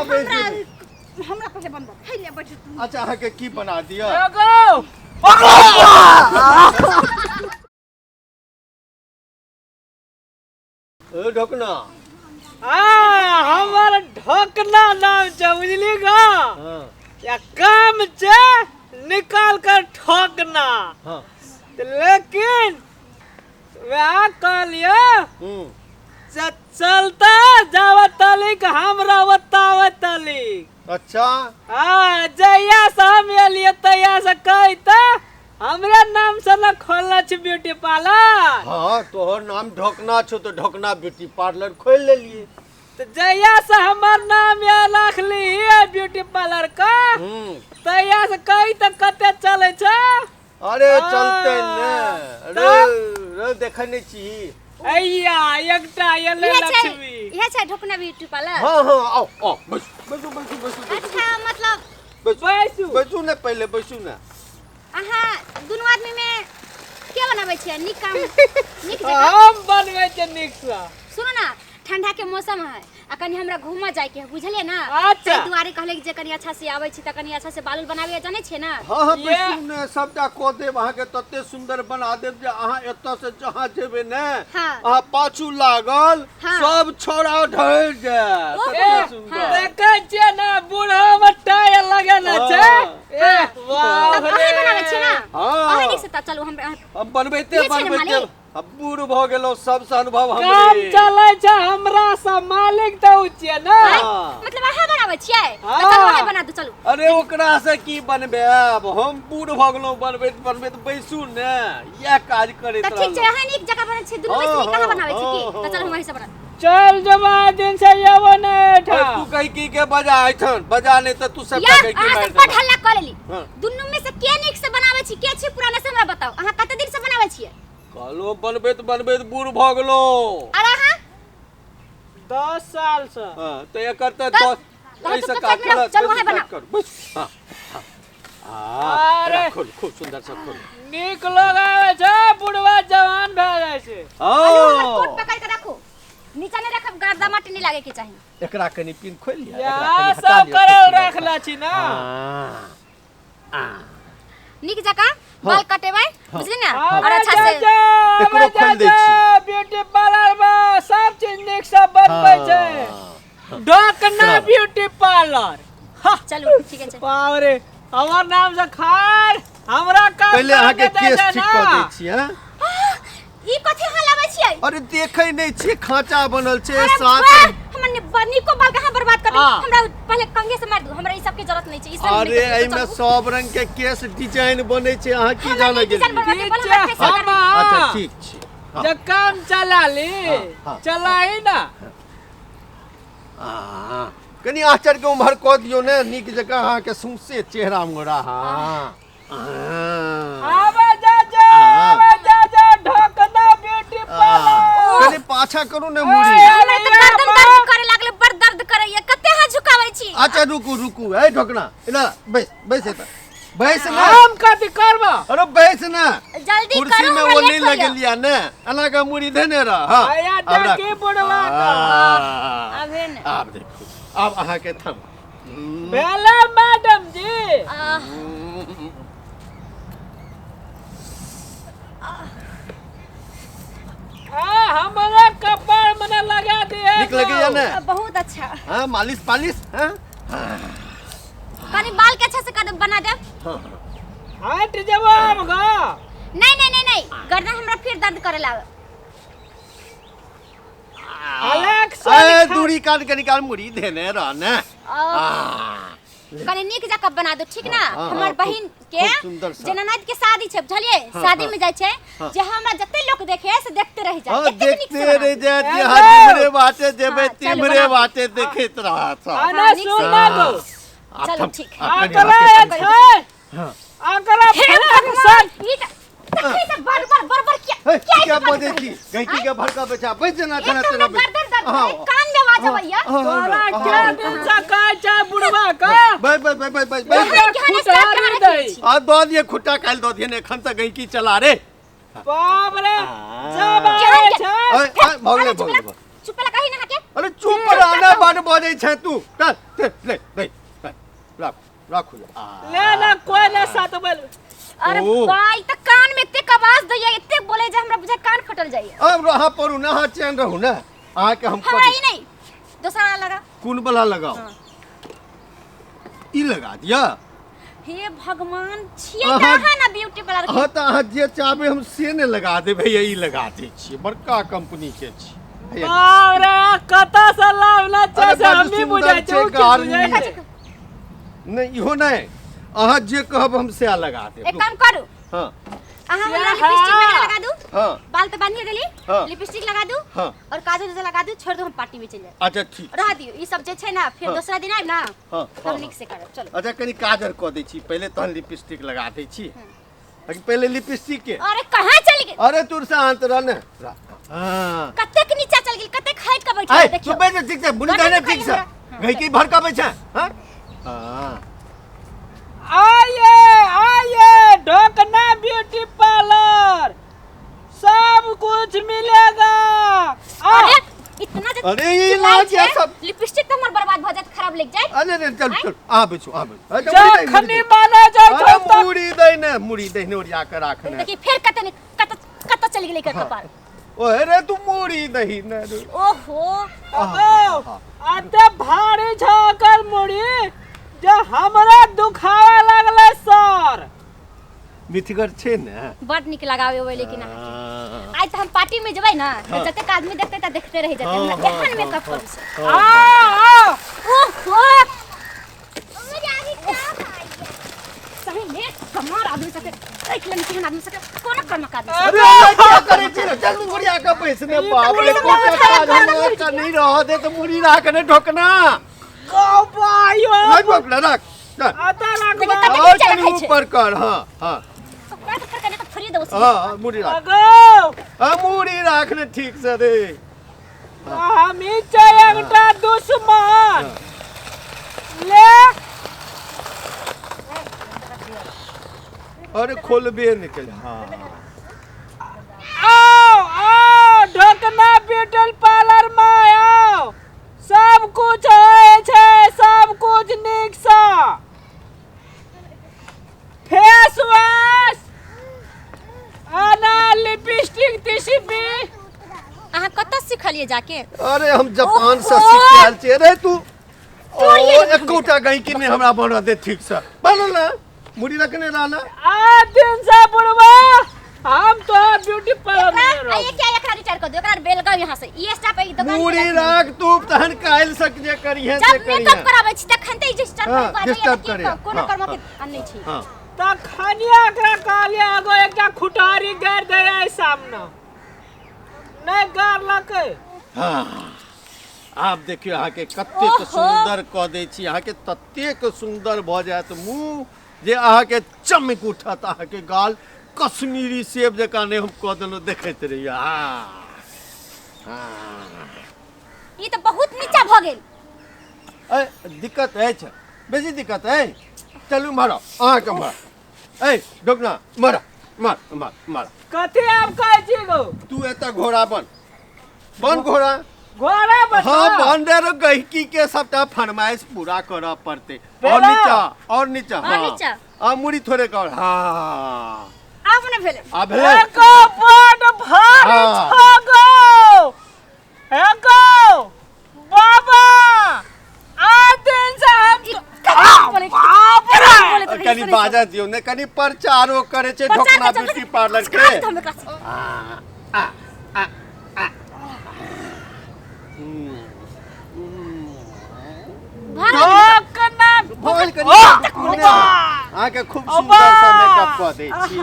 हाँ, बैस हमरा जेबै। हमरा पहिले बनबऽ हे ले बैठ तू। अच्छा, अहाँके की बना दिअ? एगो ए ढोकना। आ हमर ढोकना नाम छै, बुझली गा? हाँ। या काम छै निकाल कर ठोकना। हाँ। तऽ लेकिन वएह कहलियै से चलता जावत तलिक हमरा बतावत तलिक। अच्छा। हाँ, जहिया से हम एलियै तहिया से कहते हमरे नाम से न खोलना छै ब्यूटी पार्लर। हाँ, तोहर नाम ढोकना छौ तो ढोकना ब्यूटी पार्लर खोल लेलिए। तो जहिया से हमर नाम या राखली ब्यूटी पार्लर का तहिया से कही तऽ कते चलै छै। अरे हाँ, चलते ने रे। तब? रे देखै नहीं छी। अय्या एकटा एलै इहे छै। लक्ष्मी। इहे छै ढोकना ब्यूटी पार्लर? हाँ हाँ, आओ आओ, बैसू बैसू बैसू बैसू बैसू। अच्छा, मतलब बैसू। बैसू। बैसू ने, पहिले बैसू ने। अहाँ दुनू आदमी में के बनाबै छियै नीक काम, नीक जकाँ? हम बनबै छियै नीकसँ। सुनू ना, ठंडा के मौसम है आ कनी हमरा घूमऽ जाय के है, बुझलियै ना? अच्छा। ताहि दुआरे कहले जे कनी अच्छा से आबै छी तऽ कनी अच्छा से बाल उल बनाबै जानै छियै ना? हाँ हाँ। ये- बैसू ने, सबटा कऽ देब अहाँके, तते सुंदर बना देब जे अहाँ एतऽ से जहाँ जेबै ने, हाँ। अहाँ पाछू लागल हाँ। सब छोड़ा ढहरि जायत। ओहो, तते ए, सुंदर। देखै छियै ने, बूढ़ो मे टायर लगेने छै। हाँ। ए वाह तब अहाँ रे। बनाबै छियै ना? हाँ। अहाँ नीक से तऽ चलू हम हम बनबैते इहे छै ने बनबैते मालिक? हम बूढ़ भऽ गेलहुँ, सबसँ अनुभव काम हमरे। चलै छै हमरा से, मालिक तऽ उ छियै ने। हाँ। मतलब अहाँ बनाबै छियै? हाँ। तऽ चलू अहाँ बना दू, चलू। अरे ओकरा से की बनबेब, हम बूढ़ भऽ गेलहुँ बनबैत बनबैत। बैसू ने, इएह काज करैत तऽ ठीक छै। रहलहुँ। अहाँ नीक जकाँ बनै छियै, दुनू बैस नीक अहाँ बनाबै छियै की? हाँ, तऽ चलू हाँ। हम वही से बना चल जमा दिन से एबो ने अरे तू एहिठाम। गैकी के बजा एठन, बजा, नहीं तऽ तू सबटा यार गैकी अहाँ मारि सब बड़ देबह। हल्ला कऽ लेली। हाँ। दुनू में से के नीक से बनाबै छी, के छी पुराना, से हमरा बताउ। अहाँ कते दिन से बनाबै छियै? कहलो बनबैत बनबैत बूढ़ भऽ गेलो। अरे अहाँ 10 साल से। हाँ, तऽ एकर तऽ तऽ- 10 तऽ एहिसँ चुप काज चाप चलत। चलू, बैसू, अहाँ काज बनाउ। करू, बैसू। हाँ, हाँ। हाँ, अरे। एकरा खोल, खूब सुंदर से खोल। नीक लोग आबै छै, बुढ़वा जवान भए जाइ छै। हमर कोट हाँ। पकड़ के राखू, नीचा नहीं रखब, गर्दा माटी नहीं लागे के चाही। एकरा कनि पिन खोलि लिअ, या एकरा कनि हटा सब लिअ, खूब करल सुन्दर से। रखले छी ना। हाँ। हाँ। नीक जकाँ बाल कटेबै, बुझली ना? और आबै अच्छा से जा, एकरो आबै खोलि दै जा, छी। ब्यूटी पार्लर मे सब चीज नीक से बनबै छै। हाँ। ढोकना चल। Beauty parlour. हा, चलू ठीक छै। बाप रे, हमर नाम से खार हमरा काम पहिले अहाँके करके दै केस छै ठीक ना। कऽ दै छी। हाँ? ई कथी अहाँ लाबै छियै? अरे देखै नहि छियै, खाँचा बनल छै। अरे साँच वाह, हमर नीको बाल कहाँ बर्बाद कर देली। हाँ। हमरा पहिले कंघे से मार दू, हमरा ई सब के जरूरत नहीं छै, ई सब अरे नहीं करके एहिमे चलू। सब रंग के केस डिजाइन बनै छै, अहाँ की हमरा जानै नहि डिजाइन गेलियै? बनबऽ के, ठीक पहिले छै, हमरा फेसियल हम करबै। अच्छा ठीक छै। हाँ, जे काम चला ली। हाँ, हाँ। चलाई ना। हाँ, कनि आँचर के उम्हर कऽ दियौ ने, नीक जकाँ अहाँके सौंसे चेहरा मोरा। हाँ हाँ। आबै जा जा, हाँ। आबै जा जा, ढोकना ब्यूटी पार्लर। कनि पाछा करू ने मुड़ी। ए, हमरा तऽ गर्दन दर्द करे लागले, बड़ दर्द करैया, कते अहाँ झुकाबै छी? अच्छा रुकू रुकू। ए ढोकना, एना बैस, बैस एतऽ बैस ने। हम कथी करब? अरे बैस ने। जल्दी कुर्सी करू, में हमरा वो नहीं लेट होइया। लगेलिया ने, एना के मुड़ी धेने रह। हाँ, आया आब राखू। देखी बुढ़वा का। हाँ, आबे ने। आब देखू, आब अहाँके थम भेलै मैडम जी? आह, आ हमरे कपार मने लगा दिए। नीक लगैया ने? बहुत अच्छा। हाँ, मालिश पालिश। हाँ। कनी बाल के अच्छा से कर बना देब। हाँ। हट जेबो आब गा। नहीं नहीं नहीं नहीं, गर्दन हमरा फिर दर्द करे लागल। अलग ए दूरी काट के निकाल, मुड़ी धेने रह ने। आह, कनी नीक जकाँ बना दो, ठीक ना? हाँ, हमर हाँ, बहिन के खूब सुंदर सा। जे ननद के शादी छै, बुझलियै? हाँ, शादी हाँ। में जाइ छै हाँ। जे हमरा जते लोक देखे से देखते रह जाए। हाँ, एतेक नीक से देखते बना रह दू। जायत। ए यहाँ गो। जिम्हरे बाटे जेबै हाँ, चलू, तिम्हरे बना दू। बाटे देखैत रहत सब। आना हाँ, नीक से। सुन ना गो। आब चलू, थम, ठीक। आब कनि आकरा अहाँके छै। हाँ। आकरा हे फलक भगवान, सन। ई त तखनी से बड़ बड़ बड़ बड़ किया हे, किया क्या ई सब बात बजै करै छी? छी? गैकी के भड़का बेचा बैस जेना एक तेना तऽ तेना हमरा गर्दन दर्द करे, कान में आवाज अबैया। तोरा क्या दिन से कहै छै बुढ़वा का? बै बै बै बै बै बै। अहाँ केहन स्टाफ खुटारी कहाँ दै। रखने छी? आ दऽ दिए खुट्टा, काल्हि दऽ दिए ने, एखन तऽ गैकी चला रे। बाप रे, जब केहन आबै के- छै। अय, अय, भऽ गेलै अरे भऽ गेलै। चुप रह, चुप रह कही ना अहाँके। अरे चुप रहना। बड बजै छै तू। चल चल, ले ले ले, राख राखू। आ ले ना कोई ना साथ बोल। अरे ओ। भाई त कान में एतेक आवाज दैया, एतेक बोले जे हमरा बुझाय कान फटल जाइए। अब अहाँ पढ़ू ना, अहाँ चैन रहू ना, अहाँके हम हमरा ई नहीं, दोसर वाला लगा। कोन वाला लगाओ? ई लगा दिया। हे भगवान, छियै अहाँ- कहाँ ना ब्यूटी पार्लर के। अहाँ तऽ अहाँ जे चाहबै हम से नहि लगा देबै। भैया ई लगा दै छियै, बड़का कंपनी के छी भैया। बाप रे, कतऽ से लावला छै अरे से बड्ड हमही सुन्दर बुझाइ छै छै, उ की गाड़ी। बुझाइ छै? नहि इहो नहि, अहाँ जे कहब हम सएह लगा देब। एक काम करू। हाँ। अहाँ हमरा लिपस्टिक वगैरह लगा दू। हाँ। बाल तो बांधिए देली। हाँ। लिपस्टिक लगा दू। हाँ। और काजल उजल लगा दू, छोड़ दू, हम पार्टी में चल जाए। अच्छा ठीक। रह दियो ई सब जे छै ना, फिर हाँ। दूसरा दिन आइब ना। हाँ, हम हाँ, नीक से करब, चलो। अच्छा कनी काजर कऽ दै छी पहिले, तहन लिपस्टिक लगा दै छी। लेकिन पहिले लिपस्टिक के। अरे कहाँ चल गेल? अरे तू शांत रह ने। हाँ। कतेक नीचा चल गेल, कतेक हट के बैठल आय, देखियो। चुप बैठ, ठीक से बुनी बड़ा दहने दुखाइए ठीक से। हमरा। गई की भड़काबै छै? हाँ? हाँ। आइए आइए, ढोकना ब्यूटी पार्लर, सब कुछ मिलेगा। आ, अरे इतना जे अरे ई चिल्लाइ लाज छै, सब। लिपस्टिक त हमर बर्बाद भ जात, खराब लग जात। अरे रे चल चल, आ बैठो आ बैठो। अरे मुड़ी दही, जखनी मुड़ी दही। माना जाय अरे छै तक मुड़ी दही ने, मुड़ी दही ने ओरिया के राखने। देखी फेर कते ने कत कत चल गेलै एकर कपार। ओहे रे तू मुड़ी दही ने रे। ओहो। अबे, अते भारी छै ओकर मुड़ी जे हमरा दुखावे लगलै सर। मिथिगर छै ने। बड नीक लगावे होय, लेकिन अहाँ हाँ। आइ त हम पार्टी में जेबै ना, त हाँ। जतेक आदमी देखते त देखते रह जेतै। हाँ, हमरा हाँ, एहन हाँ, मेकअप हाँ, करू से। आ आ ओहो, सही में कमार आदमी सबके देख लेने, केहन आदमी सबके, कोनो कर्मक आदमी सबके। अरे अरे, क्या करे छी रे? चल मुड़िया के पैसे ने बाप रे, मुड़ी कोटा सब उठा काज के हमरा का नहीं रह दे तो मुड़ी राख ने ढोकना। गौ भाइयो। नहीं ढोकना राख। चल। आता देखी राखबा। कतेक और नीचा कनी रखै छै। ऊपर कर। हाँ हाँ। ओकरा तऽ कने तऽ फोड़िए देबो। हाँ हाँ, मुड़ी राख। अगो। हाँ मुड़ी राख ने ठीक से रे। हम ही छै एकटा दुश्मन। ले। अरे खोलबे निकल। हाँ। आओ आओ, ढोकना ब्यूटी पार्लर में आओ, सब कुछ होइ छै, सब कुछ नीक सँ। फेस वॉश आना, लिपस्टिक तिसिपी। अहाँ कतऽ सिखलियै जाके? अरे हम जापान से ओहो! सीख के आयल छियै रे तू। ओ तोड़िए देलकै। एकोटा गैंकी नहि हमरा बनऽ दे ठीक से। बनल ना मुड़ी रखने रहना। आ दिन से बुढ़वा हम तो ब्यूटी पार्लर में एकरा ये क्या, एकरा रिटायर कर दो, एकरा बेलगांव यहाँ से ई स्टाफ ई दुकान के मुड़ी रख। राख तू, तहन काल्हि सक जे करिहे से जब मेकअप करिहे। कराबै छी तखन तऽ ई डिस्टर्ब हाँ, करै disturb करैया। कोनो हाँ, कर्म के आ नहि छी। हाँ। तखनिया एकरा कहलियै एगो एकटा खुटारी गाड़ि दै आइ सामने, नहि गाड़लकै। हाँ। आब देखियौ अहाँके कतेक ओहो! सुन्दर कऽ दै छी अहाँके, ततेक सुन्दर भऽ जायत मुँह जे अहाँके चमक उठत, अहाँके गाल कश्मीरी सेब जकाँ नहि हम कऽ देलहुँ, देखैत रहियै। हाँ हाँ। ई तऽ बहुत नीचा भऽ गेल। ए दिक्कत अछि, बेसी दिक्कत अछि। चलू मारो अहाँके मारो। ए ढोकना मार मार मार मार। कथी आब कहै छी गो? तू एतऽ घोड़ा बन, बन घोड़ा। घोड़ा बन? हाँ बन रे, गहिकी के सबटा फरमाइश पूरा करऽ पड़तै। और भेला? नीचा, और नीचा। और हाँ। नीचा। आ मुड़ी थोड़े कर। हाँ आब नहि भेलै। आ भेलै। एको बड भारी हाँ। छौ गो। एको बाबा, आ दिन से हम ई कतेक बोलै छी? बाप रे! बोलैत रहै कनी छै। बाजा दियौ ने, कनी प्रचारो करे छै प्रचार ढोकना करै छै, ब्यूटी पार्लर के। काट हम एकरा से। आ आ आ भाग। ढोकना भऽ गेल कनी। ओ, ने, अहाँके खूब सुन्दर सा मेकअप कऽ दै छी।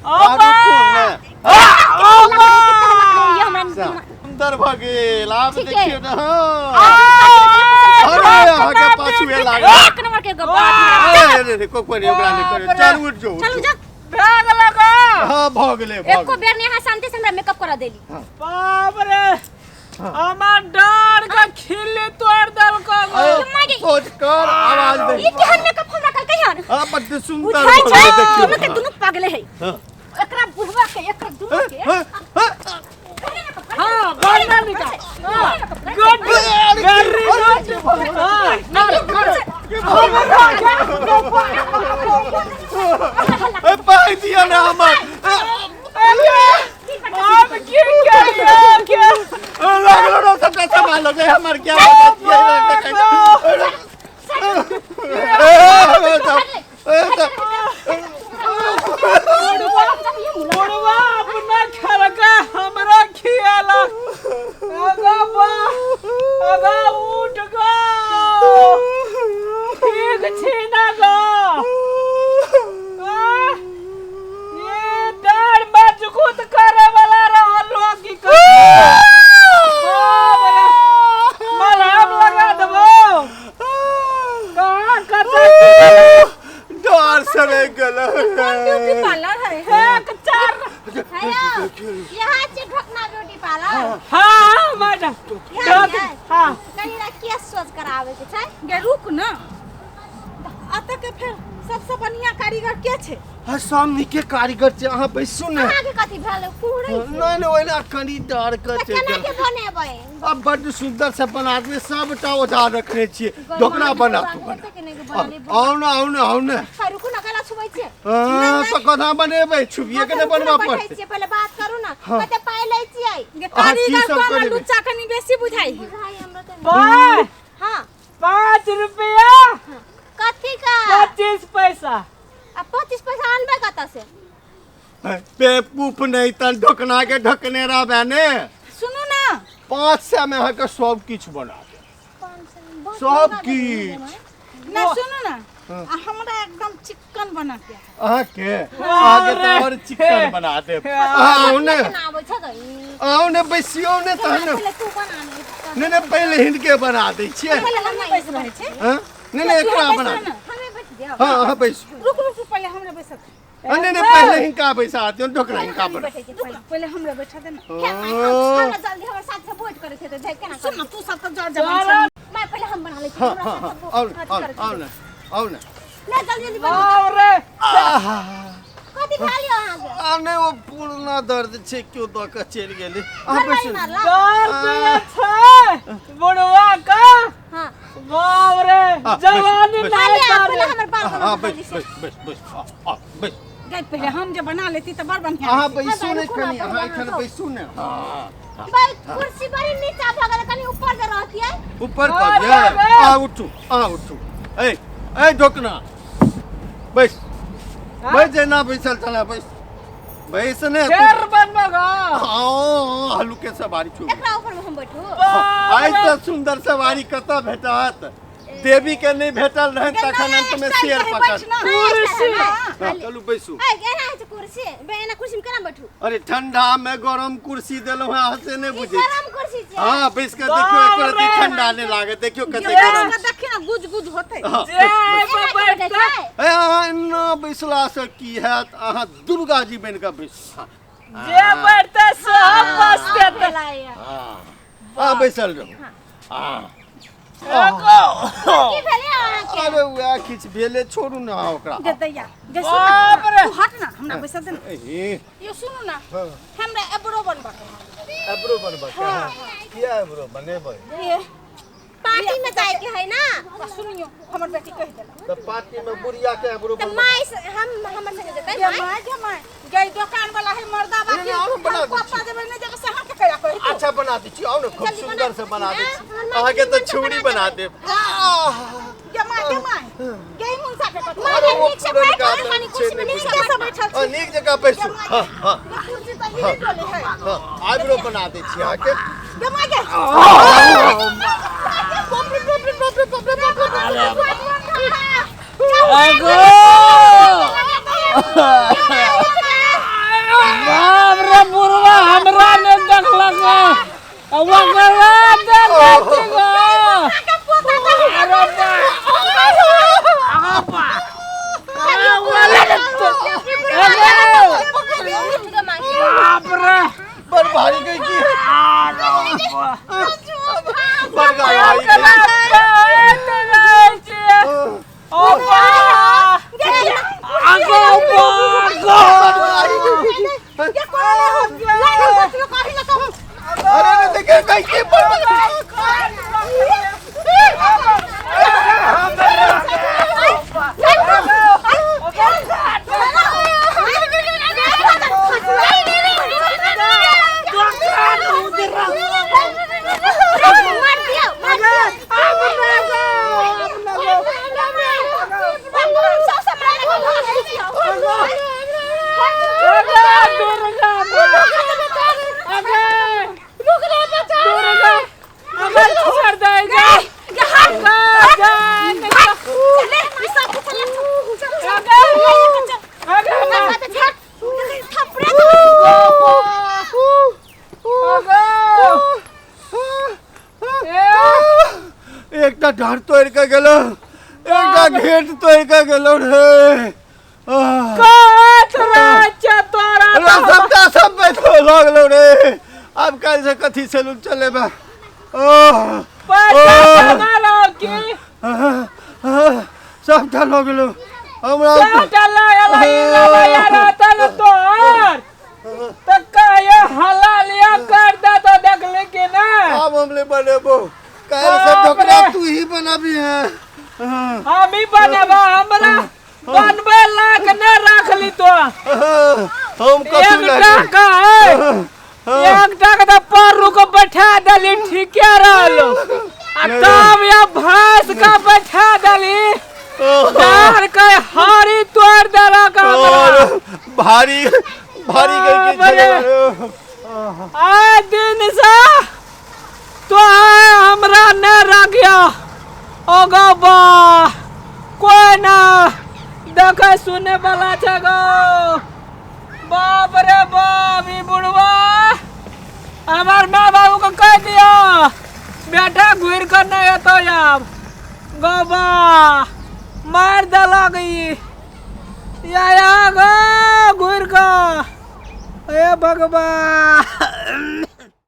आ रुकू ने। ये हमरा सुन्दर भऽ गेल आब। ठीक है। देखियौ ने। हाँ। अरे अहाँके पाछुए लागल। एक नंबर के गप्पा। अरे रे रे, कोई नहीं, ओकरा नहीं करे। चल उठ जो, उठ चलू जो। जा। भए गेल गो। हाँ भऽ गेलै, भऽ एको गेलै। बेर ने अहाँ शांति से हमरा मेकअप करा देली। बाप रे, हमर डार के खिल्ली तोड़ देलको गो। अरे, मागे। सोच कर आवाज दे। ई केहन मेकअप हमरा कल कहियन? हाँ बड्ड सुन्दर बुझाइ भऽ छै गेलै, देखियौ। दुनू के दुनू पागले है। हाँ। एकरा बुढ़वा के, एकरा दुनू के। हाँ, हाँ। हाँ, बड़ निकाल। गुड, वेरी गुड। हाँ, ए, पाइ दिअ ने हमर। हम की करियो के? लागलो ना सबटा सामान लग हमर, क्या बुढ़वा अपना खरका हमरा खियाला। अगा बा, अगा उठ गो, ठीक छी ना गो? आ, ये डाँड़ मजबूत करे वाला रहल लोग की कर मलहम लगा देबो कहाँ कतऽ। डर से रह गेल। ब्यूटी पार्लर है? एक चार। हेलो, यहाँ छै ढोकना ब्यूटी पार्लर? हाँ मैडम। यहाँ छै? हाँ। कनी रा केस सोच कराबै के छै। गे रुक ना, अतऽ के फेर सबसे बढ़िया कारीगर के छै? हाँ, सब नीके कारीगर छै, अहाँ बैसू ने। अहाँके कथी भेल, कुहरै छै? नहि नहि, ओहिना कनि डर के तऽ छै। केना के बनेबै? अब बड्ड सुंदर से बना देबै, सबटा औजार रखने छियै। ढोकना बना, तू बना। आउ ने, आउ ने, आउ ने। है, रुकू ना, केना छुबै छियै? हाँ, तऽ कोना बनेबै? छुबिए के ने बनबऽ बैठै पड़तै। छियै, पहिले बात करू ना। कते पाइ लै छियै? गे अहाँ की कारीगर सब कम आ करेबै? लुच्चा कनी बेसी बुझाइ है। बुझाइ हमरा तऽ। पाँच। हाँ। 5 रुपया। कथी का? 25 पैसा। आ 25 पैसा आनबै कतऽ से? बेवकूफ नहि तन ढोकना के ढकने रहबै ने। सुनू ना। 500 में अहाँके सब किछु बना देब। 500 बहुत सब महंगा देबै। किछु। ना, सुनू ना, आ हमरा एकदम चिकन बना के। अहाँके, अहाँके तऽ आओर चिकन बना देब। अहाँ आउ ने। केना आबै छै गई? आउ ने, बैसियौ ने तहन। पहिले तू बना ने। नहि नहि, पहिले हिनके बना दै छियै। पहिले हम बैस रहै छै। हँ, नहि नहि, एकरा बना दे। हमे बैठ जाओ। हँ, अहाँ बैसू। रुक रुक रुक, पहिले हमरा बैसत। नहीं नहीं, पहिले हिनका बैसा दियौ, ढोकना हिनका बना। बैठै छै पहिले। पहिले हमरा बैठा दे ना। हमरा जल्दी, हमर साथ से वोट करे छै तऽ जाय केना? सुन ना, तू सब तऽ जर जवान छै। मैं पहिले हम बना लै छी। हाँ। हमरा हाँ। साथ हाँ। सब आउ अथी आउ करै छै। आउ ने, आउ ने। नहि, जल्दी जल्दी बनाउ। बाप रे। कथी भेल यौ अहाँके? आ नहि, ओ पुरना दर्द छै, केओ दऽ कऽ चलि गेलै। अहाँ घरवाली बैसू। मारलक? 4 रुपया छै बुढ़वा का। हाँ। बाप रे। हाँ, जवानी बैस, नहीं खाली आप पारे। पहिले हमर बाल हाँ। बना। बैस बैस बैस बैस, आ आ बैस। गई, पहिले हम जे बना लेती तऽ बड़ बढ़िया। अहाँ बैसू ने। रुकू ना, कनि अहाँ पहिले एखन अहाँ बैसू ने। हाँ। भाई, कुर्सी बड़ी नीचा भऽ गेल, कनि ऊपर जे रहतियै। ऊपर हाँ, कऽ दियै। रे। आ उठू, आ उठू। ए ए ढोकना, बैस बैस, जेना बैसल छलै बैस, बैस ने तू। शेर बनबगा। हाँ, हल्लुके सवारी छू। एकरा ऊपर में हम बैठू? आइ तऽ सुन्दर सवारी कतऽ भेटत? देवी के नहि भेटल रहनि तखन अंत में शेर पकड़। कुर्सी। हाँ, चलू बैसू। ए, एना होइ छै कुर्सी? बे, एना कुर्सी में केना बैठू? अरे, ठंडा में गरम कुर्सी देलहुँ हँ, अहाँ से नहि ई बुझै छी। गरम कुर्सी छै। हाँ, बैस कऽ देखियौ, एको रत्ती ठंडा नहि लागत। देखियौ कते गरम छै। देखी ना, गुज गुज होतै। हाँ, जे बैस, एहिमे एना के बैठै बैठतै। छै? ए, अहाँ एना बैसला से की हैत? अहाँ दुर्गा जी बनि कऽ बैसू। हाँ। जे बैठतै सब बसते। भेलै। हाँ, हाँ, बैसल रहू। हाँ। एगो। की भेलै अहाँके? अरे, उएह किछु भेलै, छोड़ू ने अहाँ ओकरा। गे दैया गे, सुन बाप ना, रे। तू हट ना, हमरा बैसा दे ना। ए, यो सुनू ना। हाँ। हमरा एबरो बनबा के। एब्रो बनबऽ के? हाँ, किया एब्रो बनेबै? ये पार्टी में जाए के है ना। आ सुनियो, हमर बेटी कहि देलक। तऽ पार्टी में बुढ़िया के एब्रो तऽ बनबऽ। माय हम हमर संगे जेतै। गे माय। माय, गे माय, गई दोकान वाला है मर्दा बाकी। नहीं, नहीं, हम बना दै पप्पा छी। देबै नहि जगह से हाथ कया कहि तू। अच्छा, बना दै छी, आउ ने, खूब जल्दी सुंदर बना। से बना दै छी। हमर माय अहाँके तऽ के छुरी बना देब। गे माय, गे माय, गे मुंसा के कथी? माय, अरे, ओ नीक से पुरनका बैठ, कनि दर्द कुर्सी छै, में नहि नीक से नीके से बैठ। बैठल हाँ, छी। नीक जकाँ बैसू। हाँ हाँ। गे कुर्सी तऽ हिली डोले है। हाँ, आइब्रो बना दै छी अहाँके। गे माय, गे बाप रे बाप रे बाप रे बाप रे बाप रे बाप रे। एगो। बाप रे, बुढ़वा हमरा ने देखलक आ ओकरा देखै छी गो। अरे बा, बाप रे। बड़ भारी गई की, बड़ भारी गई। ओ बा, आगो बा, आगो। बड़ भारी गई। अरे रे, देखे गई की, बड़ एकटा डाँड़ तोड़ि कऽ गेलो, एकटा घेंट तोड़ि कऽ गेलो रे। आह। कहैत रहै छै तोरा। अरे सबटा सब बैठो लऽ गेलो रे। आब काल्हि से कथी सैलून चलेबै? ओह। पैसा ओह। कमा लो की? सबटा लऽ गेलो हमरा। सबटा लागल ई लबैया रहतन तोहर तऽ कहियो हलालिया कर दे तो देखली कि नहि। आब हम ले बनेबो, काल्हि से बाप ढोकरा रे। तू ही बनाबी है। हम ही बनेबा, हमरा बनबे लायक नहि राखली तो। हम कथू एकटा लगे का है, एकटा के तऽ पर रुको बैठा देली, ठीके रहलो, आ तब या भैंस का बैठा देली, डार के हारी तोड़ देलक हमरा। और भारी भारी करके। बाप रे। आइ दिन से तो आइ हमरा नहि राखिया। ओ गो बा, कोई ना देखे सुने वाला छै गो। बाप रे बाप, ई बुढ़वा हमार माँ बाबू को कह दियो बेटा घुर कर नहीं एतो आब। गो बा, मार देलक ई या गो घुर कऽ। हे भगवान।